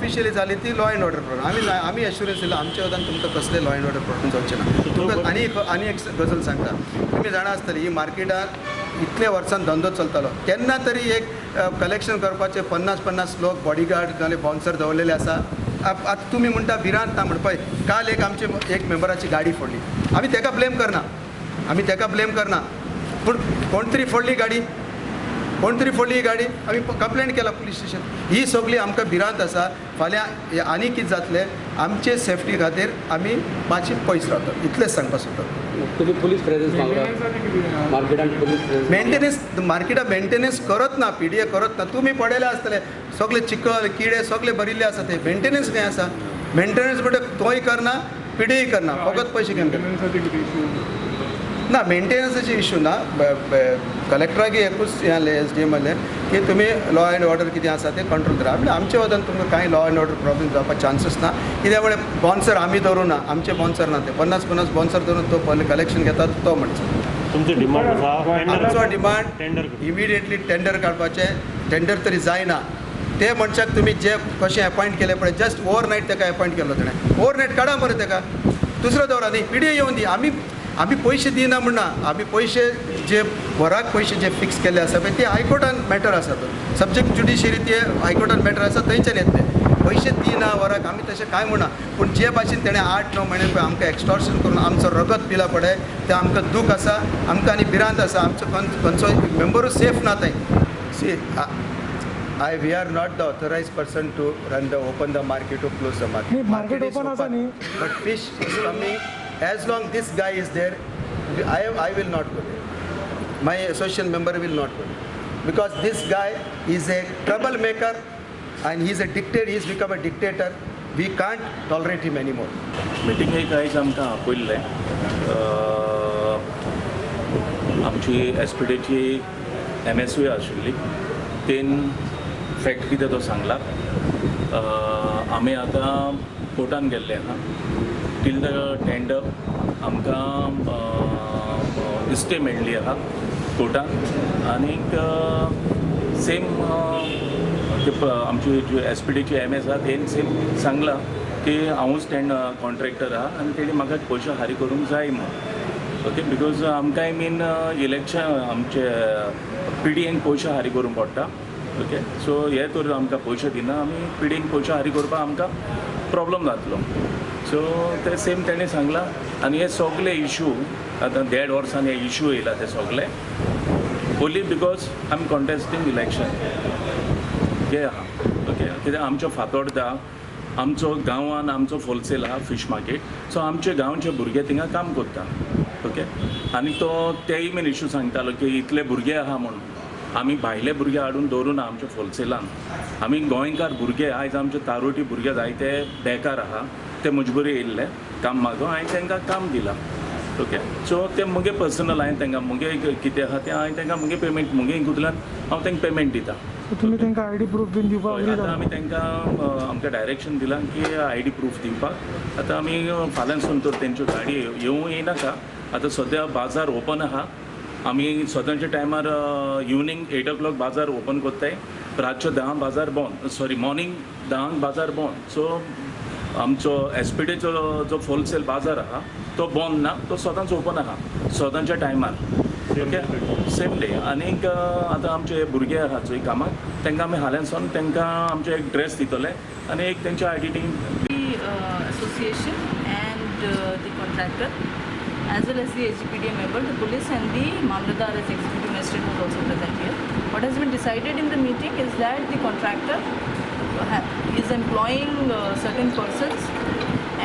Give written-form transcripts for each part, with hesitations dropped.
Officially जाली ती law and order problem. आमी एश्युरन्स दिला, आमच्या वतान तुमकां कसले लॉ एंड ऑर्डर प्रॉब्लम जावचे ना. तुमकां आनी एक गजाल सांगता. तुमी जाणा आसतली, ही मार्केटान इतले वर्सान धंदो चलतालो, केन्ना तरी एक कलेक्शन करपाचे 50-50 लोक बॉडीगार्ड नाल्यार बाउन्सर दवरलेले आसा. आतां तुमी म्हणटा भिरांत ना म्हण, पळय, काल एक आमचे एक मेंबराची गाडी फोडली. आमी तेका ब्लेम करना, आमी तेका ब्लेम करना, पूण कोण तरी फोडली गाडी, कोण तरी फोडली ही गाडी. आमी कंप्लेंट केला पुलीस स्टेशन. ही सगळी आमकां भिरांत आसा, फाल्यां हे आनी कितें जातलें. आमचे सेफ्टी खातीर आमी मातशी पयस रावतात, इतलेंच सांगपाक सोदता. तुम्ही पुलीस प्रेझन्स मागला मार्केटान, पुलीस प्रेझन्स? मेंटेनन्स, मार्केटात मेंटेनन्स करत ना, पीडीए करत ना. तुमी पळयले आसतले, सगळे चिखल किडे सगळे भरिल्ले आसा. ते मेंटेनन्स खंय आसा? मेंटेनन्स म्हणटा तोय करना, पीडीए करना, फकत पयशे घेवन करना. मेंटेनन्साचे कितें इशू? ना, मेंटेनन्साचे इशू ना. कलेक्टराक एकूच हें जालें, एसडीएम जालें की तुमी लॉ एंड ऑर्डर कितें आसा तें कंट्रोल करा. म्हणजे आमच्या वतान तुमकां कांय लॉ एंड ऑर्डर प्रॉब्लम जावपाक चान्सीस ना. कित्याक म्हळ्यार बाउन्सर आमी दवरूं ना, आमचे बाउन्सर ना. ते 50-50 बाउन्सर दवरून तो पयलीं कलेक्शन घेता तो म्हणटा. तुमचो डिमांड आसा? आमचो डिमांड टेंडर. इमिडिएटली टेंडर काडपाचें. टेंडर तरी जायना ते मनशाक तुमी जे कशें एपॉयंट केले पळय, जस्ट ओवर नायट ताका एपॉयंट केलो तेणें. ओवर नायट काडा मरे ताका, दुसरो दवरा न्ही. पिडीए येवन दी. आमी आमी पयशे दिना म्हणना. आमी पयशे जे वराक पयशे जे फिक्स केल्ले आसा पळय, ते हायकोर्टान मॅटर आसा. तो सब्जेक्ट ज्युडिशरी, ते हायकोर्टान मॅटर आसा, थंयच्यान येतले. पयशे दिना वराक आमी तशें कांय म्हणना, पूण जे भाशेन तेणें 8-9 म्हयने पळय आमकां एक्स्टॉर्शन करून आमचो रगत पिला पळय, तें आमकां दूख आसा आमकां आनी भिरांत आसा. आमचो खंयचो मेंबरूच सेफ ना थंय. See, we are not the authorized person to run the open the market or close the market. नाही, market is open आसा न्ही. But fish is coming. As long this guy is there, I will not go there. My association member will not go there. Because this guy is a troublemaker and he is a dictator. He has become a dictator. We can't tolerate him anymore. मिटिंगेक आयज आमकां आपयल्लें. आमची एसपीडीची एमएसूय आशिल्ली. तेन fact कितें तो सांगला. आमी आतां कोर्टान गेल्ले आहा. टील the tender आमकां स्टे मेळ्ळी आहा कोर्टान. आनीक सेम आमची जी एसपीडीची एमएस आहा, तेन सेम सांगलां की हांवूच टेंड कॉन्ट्रॅक्टर आहा आनी तेणी म्हाका पयशे फारीक करूंक जाय म्हूण. ओके, because आमकां I mean election आमचे पिडीएन पयशे फारीक करूंक पडटा. ओके, सो हे तर आमकां पयशे दिना, आमी पिडीएन पयशे फारीक करपाक आमकां प्रॉब्लम जातलो. सो ते सेम तेणें सांगलां. आनी हे सगळे इशू आतां देड वर्सान हे इशू येयला, ते सगळे ओन्ली because आमी कॉन्टेस्टींग इलेक्शन हे आहा. ओके, कित्याक आमचो फातोर्डा आमचो गांवान आमचो होलसेल आहा फीश मार्केट. सो आमचे गांवचे भुरगे थिंगा काम करता. ओके, आनी तो तेय मेन इशू सांगतालो की इतले भुरगे आहा म्हणून आमी भायले भुरगे हाडून दवरुना आमच्या होलसेलान. आमी गोंयकार भुरगे, आयज आमचे तारोटी भुरगे जायते बेकार आहा, ते मजबुरी येयल्ले काम मागो, हांवें तांकां काम दिलां. ओके, सो ते मुगे पर्सनल हांवें तांकां मुगे कितें आहा तें हांवें तांकां मुगे पेमेंट, मुगे हितूंतल्यान हांव तांकां पेमेंट दिता. तुमी तांकां आयडी प्रूफ बीन दिवपाक हय, agree आतां जाला? आमी तांकां आमकां डायरेक्शन दिलां की आयडी प्रूफ दिवपाक. आतां आमी फाल्यांसून तर तेंच्यो गाडी येवं येयनाका. आतां सद्या बाजार ओपन आहा. आमी सदांच्या टायमार इवनींग 8 ओ क्लॉक बाजार ओपन करताय, रातचो 10 बाजार बंद, सॉरी, मॉर्निंग 10 बाजार बंद. सो आमचो एसपीडीचो जो होलसेल बाजार आहा तो बंद ना, तो सदांच ओपन आहा सदांच्या टायमार. Okay, same day. आनीक आतां आमचे भुरगे आहा चोय कामाक, तांकां आमी हाल्यान तांकां आमचे एक ड्रेस दितले आनी एक तेंची identity. The association and the contractor, as well as the SGPDA member, the police and the Mamlatdar as executive magistrate was also present here. What has been decided in the meeting is that the contractor is employing certain persons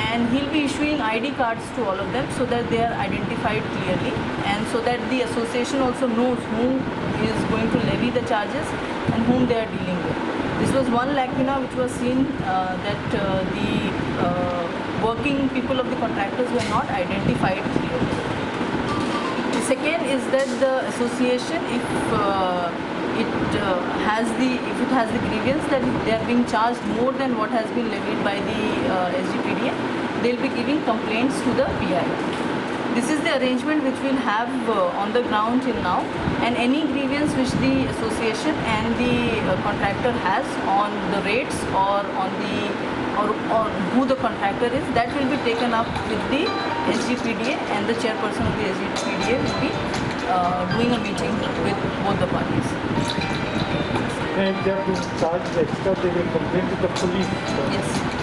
and he'll be issuing ID cards to all of them so that they are identified clearly and so that the association also knows who is going to levy the charges and whom they are dealing with. This was one lacuna which was seen, that the working people of the contractors were not identified clearly. The second is that the association, if it has the grievance that they are being charged more than what has been levied by the SGPDA, they will be giving complaints to the PIO. This is the arrangement which we'll have on the ground till now, and any grievance which the association and the contractor has on the rates or on the or who the contractor is, that will be taken up with the SGPDA, and the chairperson of the SGPDA will be doing a meeting with both the parties. And if they have been charged extra, they will complain to the police. Yes.